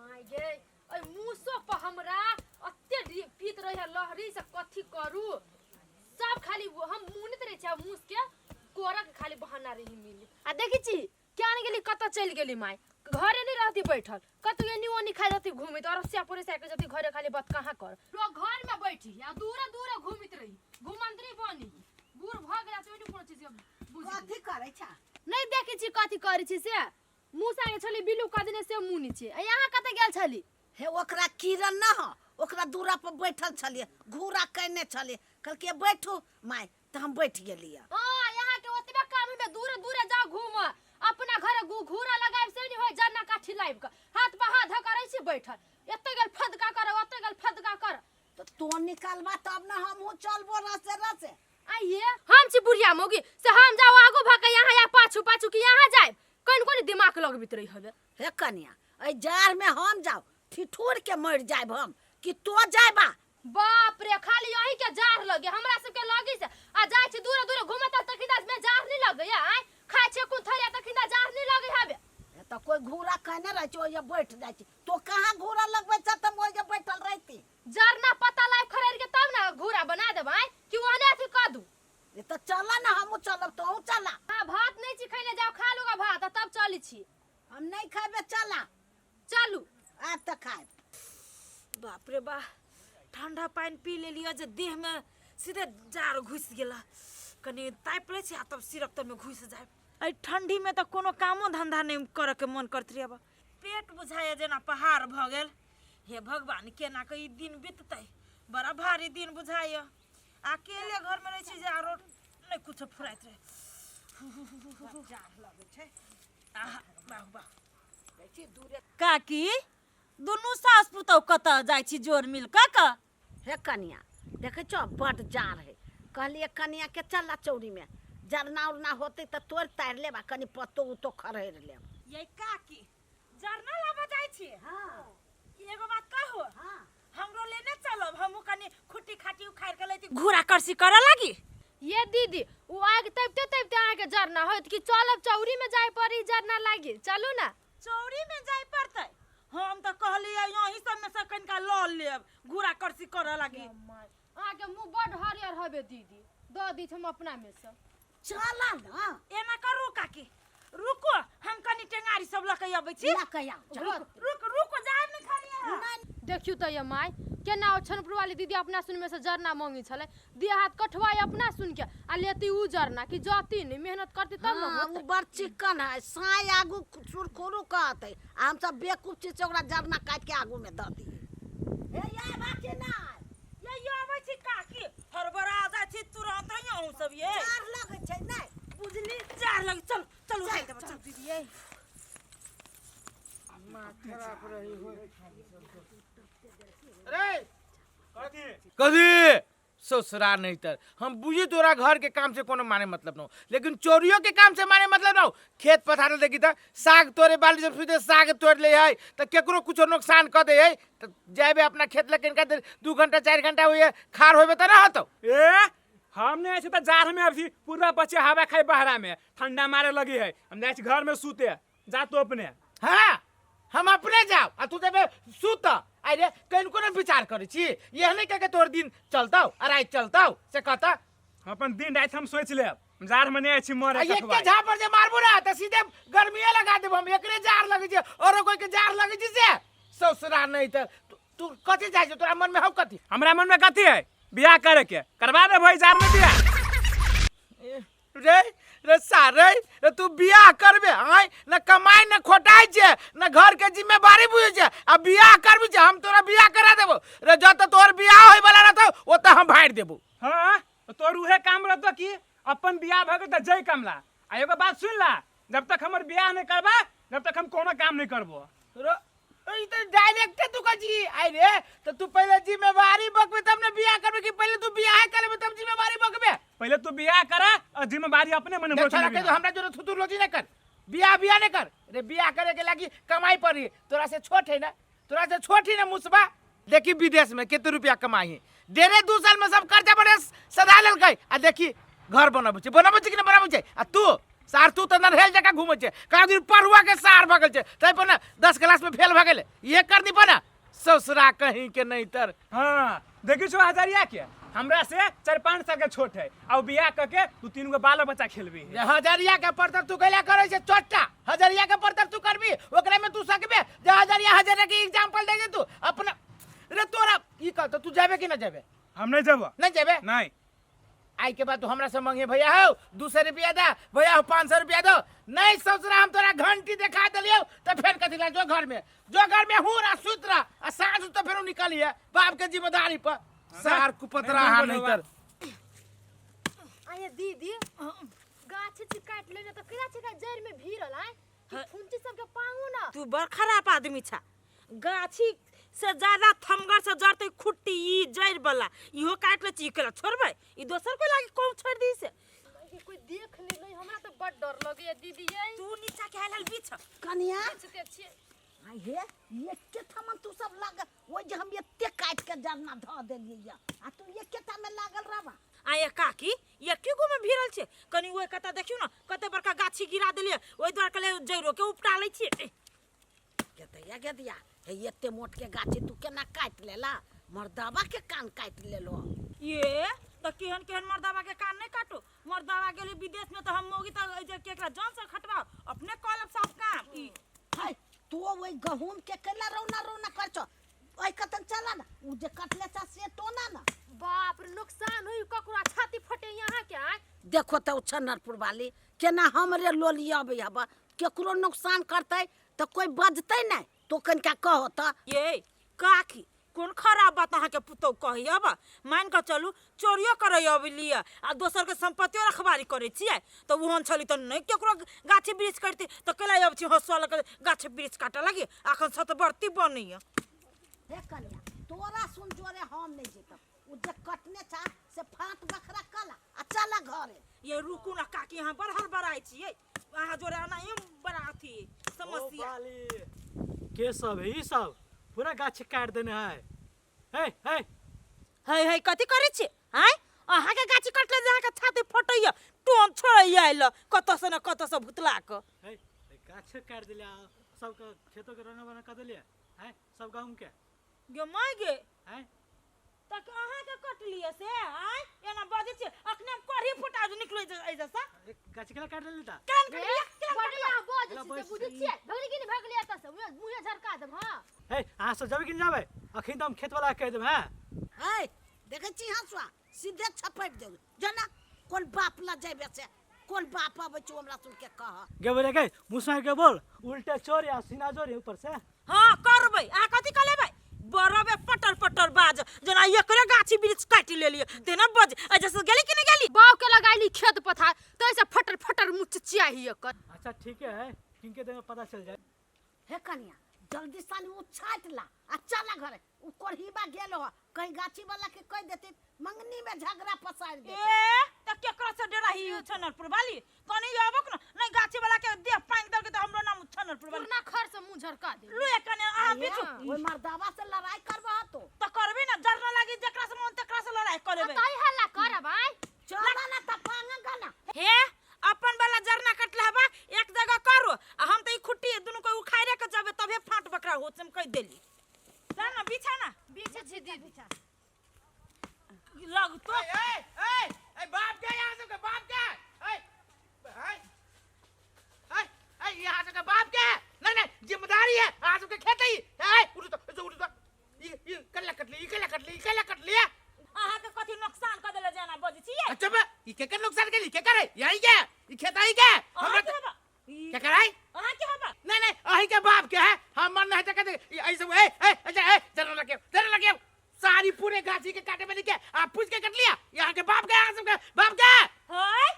My गे, एहि मूसो पर हमरा अते पीत रहे लहरी से कथी करू। सब खाली हम मुनित रहे छी मूस के कोरक खाली बहाना रही मिली। आ देखी छी क्या नहीं गेली, कतऽ चलि गेली माय, घरे नहीं रहती बैठल, कतौ एनी ओनी खाइ रहती घूमित, और अरसिया पड़ोसिया के जती घरे खाली बात कहाँ कर। लोग घर में बैठी आ दूरे दूरे घूमित रही, घुमंतरी बनी बूढ़ भऽ गेला तऽ ओनी कोनो चीज के बुझ कथी करै छा? नहीं देखै छी कथी करै छी से। मुँह संगे छली बिलू कदने से मुँह नीचे। आ यहाँ कतऽ गेल छली? हे ओकरा किरण न हो, ओकरा दूरा पर बैठल छलियै, घूरा कयने छलियै, कहलकै बैठू माय, तऽ हम बैठ गेलियै। हाँ, यहाँ के ओतबे काम है, दूरे दूरे जाओ घूम, अपना घर घूरा लगाइब से नहीं होय, जन्ना काठी लाइब के हाथ पर हाथ धऽ करै छी बैठल, एतऽ गेल फदका कर, ओतऽ गेल फदका कर। तऽ तो निकालबा तब ने हमहूँ चलबो रसे रसे। आइए हम छी बुढ़िया मौगी से हम जाओ आगू भऽ के यहाँ या पाछू पाछू कि यहाँ जाए, कोन कोन दिमाग लगबैत रही हवे। हे कनिया, एहि जाड़ में हम जाओ ठिठुर के मर जायब हम कि तो जायबा? बाप रे, खाली यही के जाड़ लगे हमरा सबके लगी से, आ जाय छी दूरे दूरे घूमत तखिन में जाड़ नहीं लगे आय, खाय छी कोन थरिया तखिन जाड़ नहीं लगे हवे। हे तऽ कोई घूरा कहने रहै छै ओहिजे बैठ जाइ छै, तो कहाँ घूरा लगबै छ तऽ ओहिजे बैठल रहती। जरना पत्ता लाइब खरीद के तब ना घूरा बना देबै कि ओहने अथी कऽ दू। ए तऽ चल ना, हमहूँ चलब तोहूँ चला। हाँ, भात नहीं छी खैले, जाओ खा लूगा भात तब चली छी। हम नहीं खेबे, चला। चलू। आब तऽ खायब। बाप रे बा, ठंडा पानि पी लेलियै जे देह में सीधे जाड़ घुसि गेल, कनि तापि लै छी आ तब सिरक तरमे घुसि जायब। एहि ठंडीमे तऽ कोनो कामो धंधा नहि करऽके मन करैत रहै, पेट बुझाइए जेना पहाड़ भऽ गेल। हे भगवान, केना कऽ ई दिन बिततै, बड़ा भारी दिन बुझाइए। अकेले घरमे रहै छी जे आरो नहि कुछो फुराइत रहै। जाड़ लगै छै। आहा, बाहु बाहु। जाइ छी दूरे। काकी, दुनू सास पुतहु कतऽ जाइ छी जोर मिल कऽ कऽ? हे कनिया, देखै छौ बड्ड जाड़ है, कहलियै कनिया के चल चौरीमे जरना उरना होतै तऽ तोड़ि ताड़ि लेब आ कनि पत्तो उत्तो खरहरि लेब। यै काकी, जरना लाबऽ जाइ छी? हाँ। एगो बात कहू? हाँ। हमरो लेने चलब, हमहूँ कनि खुट्टी खाटी उखाड़ि कऽ लैती, घूरा करसी करऽ लागी। ये दीदी, ओ आगि तपिते तपिते अहाँके जरना होयत कि चलब चौरीमे जाय पड़ी जरना लागी, चलू ना। चौरीमे जाय पड़तै? हम तऽ कहलियै यहीं सबमे से कनिका लऽ लेब, घूरा करसी करऽ लागी। अहाँके मुँह बड्ड हरियर हबे दीदी, दऽ दी हम अपना में से। चला ना। एना करू काकी, रुको हम कनि टेंगारी सब लऽ के अबै छी। लऽ के आउ, चल। रुक रुक रुक, जायब नहि खाली अहाँ। नहि। देखियौ तऽ ये माय, केना ओ छनपुर वाली दीदी अपना सुन में से जरना मांगी छलै, देह हाथ कठुआइ अपना सुन के आ लेती उ जरना कि जती नहि, मेहनत करती तब ने हाँ, होतै। उ बड़ चिक्कन है, साँय आगू सुरखुरु कहतै आ हमसब बेवकूफ छी से ओकरा जरना काटि के आगू में दऽ दियै। हे ये बाकी नहि। ये ये अबै छी काकी, हड़बड़ा जाइ छी तुरंत अहूँ सब ये। जाड़ लगै छै नहि? बुझली जाड़ लग, चल चल उठाइ देबै, चल दीदी ये। रे कथी ससुरा नहीं तर हम बुझी तोरा घर के काम से कोनो माने मतलब न हो, लेकिन चोरियों के काम से माने मतलब न हो। खेत पथार देखी त साग तोड़े बाली जब सीधे साग तोड़ ले है त केकरो कुछो नुकसान कर दे है त जाबे अपना खेत लेकिन का 2 घंटा 4 घंटा हुए खार होबे त ना होतो। ए हम नहीं आए त जाड़ में अभी पूरा बच्चे हवा खाए बहरा में ठंडा मारे लगी है, हम जाए छी घर में सूते, जा तू अपने। हाँ हम अपने जाओ आ तू देबे सूत। अरे कनको ने विचार करै छी, यह नहीं कह के तोर दिन चलतौ आ राति चलतौ से कहता। हम अपन दिन राति हम सोच लेब, जाड़ में नहीं आए छी मरे आ एके कठुआइ। झापर जे मारबो ना त सीधे गर्मीए लगा देब हम, एकरे जाड़ लगै छै औरो कोई के जाड़ लगै छै से ससुरा नहीं त तू कथी जाइ छै, तोरा मन में हौ कथी? हमरा मन में कथी है, बियाह करे के, करवा दे भाई जाड़ में बियाह। रे रे सारे रे तू बियाह करबे आय न कमाई न खोटाई छे न घर के जिम्मेदारी बुझे छे आ बियाह करबी छे, हम तोरा बियाह करा देबो रे, जत तोर बियाह होय वाला रहतौ ओत हम भाड़ देबो। हाँ तो तोर उहे काम रहतो कि अपन बियाह भ गेल त जय कमला। आ एगो बात सुन ला, जब तक हमर बियाह नहीं करबा जब तक हम कोनो काम नहीं करबो। रो ई त डायरेक्ट तू कह जी आई रे त तू पहले जिम्मेदारी बकबे तब ने बियाह करबे कि पहले तू बियाह करबे तब जिम्मेदारी बकबे? पहले तू बियाह करा और जिम्मेदारी अपने मन देख में छोरा के हमरा जोरे थुतुर लोची नहीं कर, बियाह बियाह नहीं कर रे, बियाह करे के लागी कमाई पड़ी, तोरा से छोट है ना, तोरा से छोट ही ना मुसबा। देखी विदेश में कितने रुपया कमाई है, डेढ़े 2 साल में सब कर्जा बड़े सदा लेलकै आ देखी घर बनबै छै, बनबै छै कि नहीं बनबै छै? आ तू सार तू तऽ नरहेल जकाँ घूमै छै कहाँ दिन पढ़ुआ के सार भऽ गेल छै ताहि पर ने 10 क्लास में फेल भऽ गेलै इहे करनी पर ने ससुरा कहीं के नहीं तर। हाँ देखी छो हजरिया के हमरा से 4-5 साल के छोट है आ बियाह क के 2-3 गो बाल बच्चा खेलबी है। हजरिया के परतर तू कैला करे छै चोट्टा हजरिया के परतर तू करबी ओकरा में तू सकबे जे हजरिया हजरिया के एग्जांपल दे दे तू अपना रे तोरा ई कह तो तू जाबे कि ना जाबे? हम नहीं जाबो। नहीं जाबे? नहीं। आई के बाद तू हमरा से मांगे भैया हो 200 रुपया दे भैया हो 500 रुपया दो नहीं ससुरा हम तोरा घंटी देखा देलियो तो फिर कथी ला जो घर में जो घर में हूँ रहा सुत रहा आ साँझ तो फिर निकलिए बाप के जिम्मेदारी पर सार कुपतरा हा नहीं तर। आये दीदी गाछ छी काट लेने तो केना छै जड़ में भीरल आय फुंची सब के पांगू ना। तू बड़ खराब आदमी छा गाछी से ज्यादा थमगर से जड़ते खुट्टी ई जड़ वाला इहो काट ले छी केला छोड़बै ई दोसर कोई लागी कौन छोड़ दी से कोई देख ले नहीं हमरा तो बड़ डर लगैया दीदी ये। तू नीचा के हाल बीछ कनिया बीछते छी आई हे एके थमन तू सब लाग ओइ जे हम एते काट के जरना ध देलियै आ तू एकेटा में लागल रहबा। आ काकी एके गो में भिरल छै कनी ओइ कता देखियौ न कते बड़का गाछी गिरा देलियै ओइ द्वार के जड़ो के उपटा लै छियै। गेदैया गेदैया हे एते मोट के गाछी तू केना काटि लेला मर्दाबा के कान काटि लेलो। ये त केहन केहन मर्दाबा के कान नहीं काटो मर्दाबा गेली विदेश में तो हम मोगी त जे केकरा जान से खटवाओ अपने कलब सब काम ई। है तू ओइ गहूम के केला रौना रौना करछो ओइ कतन चला ना उ जे कटले चा से टोना ना। बाप रे नुकसान होई ककरा छाती फटे यहाँ के आय। देखो त उ छनरपुर वाली केना हमरे लोली अबै हब केकरो नुकसान करतै त कोई बजतै नै तो कनिका कहो त। ये काकी कोन खराब बात अहाँ के पुतौ कही अब मान के चलू चोरियो करे अबलिए आ दोसर के संपत्तियो रखवारी करे छियै त ओहन छली त नै केकरो गाछी वृक्ष करती त केला अब छी हंसुआ लऽ के गाछी वृक्ष काटऽ लागी अखन सतबरती बनैया। हे कनिया तोरा सुन जोरे हम नै जेतब उ जे कटने छा से फाट बखरा कला आ चला घरे। ये रुकू ना काकी अहाँ बड़ हड़बड़ाइ छियै अहाँ जोरे एनाहियो बड़ा अथी समस्या। के सब है ई सब पूरा गाछ काट देने है। हे हे हे हे कथी करै छी आँय अहाँ के गाछ कटले जे अहाँ के छाती फटैया टोन छोड़ैया आइल कतऽ से न कतऽ से भुतला के। हे गाछ काट देलियै सबके खेतो के रंग बना कऽ देलियै आँय सब गहूम के गे my गे आँय तक अहाँ के कटलियै से आँय एना बजै छियै अखने हम कढ़ी फुटा जे निकलै एहि जैसा। गाछ केना काटि लेली त कान कटलियै केना बढ़िया बजै एला छी से बैस। बुझै छियै भगली कि नै भगली एतऽ से मुँहे झरका देब। हाँ हे अहाँ सब जेबै कि नै जेबै अखन तऽ हम खेत वाला कहि देब। हैं है देखै छी हंसुआ सीधे छपैक देब जना कोन बाप ला जेबै से कोन बाप अबै छौ हमरा सुन के कह। गे बोले गे मुँह मारि के बोल उल्टे चोर या सीना जोर ऊपर से। हाँ करबै अहाँ कथी कऽ लेबै बरबे पटर पटर बाज जेना एकरे गाछी वृक्ष काटि लेलियै तेना बज आ जैसे गेली कि नहि गेली बाप के लगाइली खेत पथार तैसे फटर फटर मुँह चिचियाही एकर। अच्छा ठीक है किनके देमे पता चल जाए। हे कनिया जल्दी सानी उ छाटि ला आ चला घरे उ कोढ़ीबा गेल हो कहीं गाछी वाला के कह देती मंगनी में झगड़ा पसारि देते। ए त केकरा से डराही उ छनरपुर वाली कनी आबक न नहीं गाछी वाला के देह पानि दलके त हमरो नाम छनरपुर वाली पुरना खर से मुँह झरका दे। लुए कने अहाँ बिचू ओइ मर्दावा से लड़ाई करबह तो त करबी न जरना लागी जेकरा से मन तेकरा से लड़ाई कर लेबै। तई हल्ला करब आय चला ना त पांगा गना। हे अपन वाला जरना कटला हबा एक जगह करो आ हम त ई खुट्टी दुनु को उखाड़े के जबे तबे फाट बकरा होत से हम कह देली। जा ना बिछा ना बिछे छी दीदी लग तो। ए ए ए ए बाप के यहाँ सबके बाप के ए ए ए ए यहाँ सबके बाप के नहीं नहीं जिम्मेदारी है यहाँ सबके खेत है। ए उठ तो उठ तो ई ई कल्ला कटली ई कल्ला कटली ई कल्ला कटली। अहाँ के कथी नुकसान क देले जेना बजै छियै? अच्छा बे ई के के नुकसान केली के करे यही के ई खेत है के हमरा हमरा के हबा के कराई अहाँ के हबा नहीं नहीं अही के बाप के है हम मन नहीं त कहते ऐसे ए ए अच्छा ए जरा लगे जरा लगे सारी पूरे गाछी के काटे में के आप पूछ के कट लिया यहाँ के बाप के यहाँ सबके बाप के हाय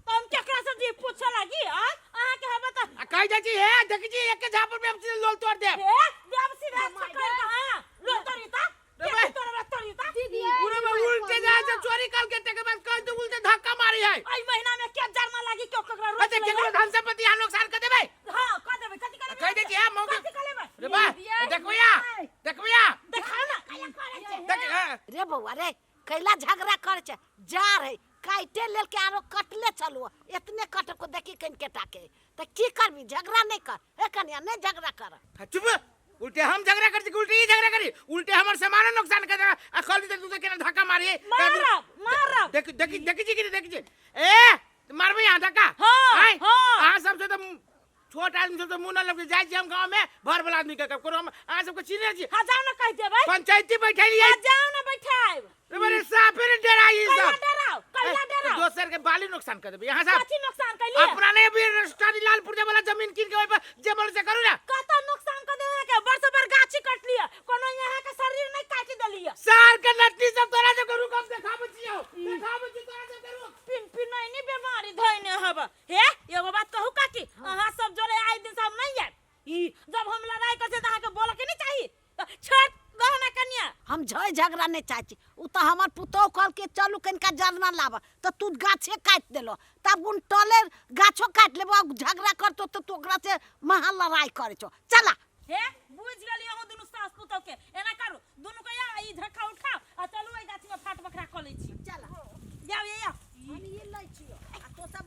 त हम केकरा से जी पूछे लागी आ अहाँ के हबा त आ कहि जाइ छी हे देखै छी एक झापड़ में हम सीधे लोल तोड़ देब। हे देब सीधा छकर के हां लोल तोड़ी त रे भाई। तोड़बा तोड़ी त दीदी पूरे में उल्टे जाए से चोरी कर के तके बाद कहि दू उल्टे धक्का मारी है। एहि महीना में के जरमा लागी केओ केकरा रोक अच्छा केकरो धन संपत्ति यहाँ नुकसान कर देबै। हां क देबै कथि कर कहि दै छी हे मौके कथि कर लेबै रे बा देखबैया देखबैया देखाउ ना देख रे बौआ रे कैला झगड़ा करे छै जा रे काटे लेल के आरो कटले चलू एतने कट को देखी कन के टाके तऽ की करबी झगड़ा नहीं कर हे कनिया नहीं झगड़ा कर। हाँ, चुप। उल्टे हम झगड़ा कर उल्टे ही झगड़ा करी उल्टे हमर सामान नुकसान कर देना आ खोल दे तू तो केना धक्का मारी। मारब मारब। देख देख देख जी कि देख जी ए मारबे यहाँ धक्का। हाँ, हाँ। अहाँ सबसे तो छोट आदमी सब तो मुंह न लग जाय छी हम गांव में भर वाला आदमी के कोनो हम अहाँ सबके चिन्हे छी। हाँ जाओ ना कह देबै। पंचायती बैठेलियै। हाँ जाओ ना बैठाएब। रे बड़े साफे ने डराई ई कैला सब। डराओ कैला डराओ। दोसर के बाली नुकसान कर देबै यहाँ सब। कथी नुकसान कैलियै? अपना नहीं अभी स्टारी लालपुर वाला जमीन कीन के ओइ पर जे मन से करू ना। कत नुकसान कर देबै के बरस बर गाछी कटलियै कोनो यहाँ के शरीर नहीं काटि देलियै। सार के नट्टी सब तोरा सब के रुक हम देखाबै छियौ देखाबै छी तोरा सब के रुक। पिन पिनैनी बेमारी धइने हब। हे एगो बात कहू काकी अहाँ सब जोरे आइ दिन से हम नहीं आयब। ई जब हम लड़ाई कर त अहाँके बोलऽ के नहीं चाही छोड़ दहो ना कनिया। हम झय झगड़ा नहीं चाहै छी। उ तऽ हमर पुतोहु कहलकै चलू कनिका जरना लाबऽ तऽ तू गाछे काटि देलहो तब उन टले गाछो काटि लेबो झगड़ा करतो तऽ तू ओकरा से महा लड़ाई करै छौ। चला। हे बुझि गेलियै अहूँ दुनू सास पुतोह के एना करू दुनू के या ई झक्का उठा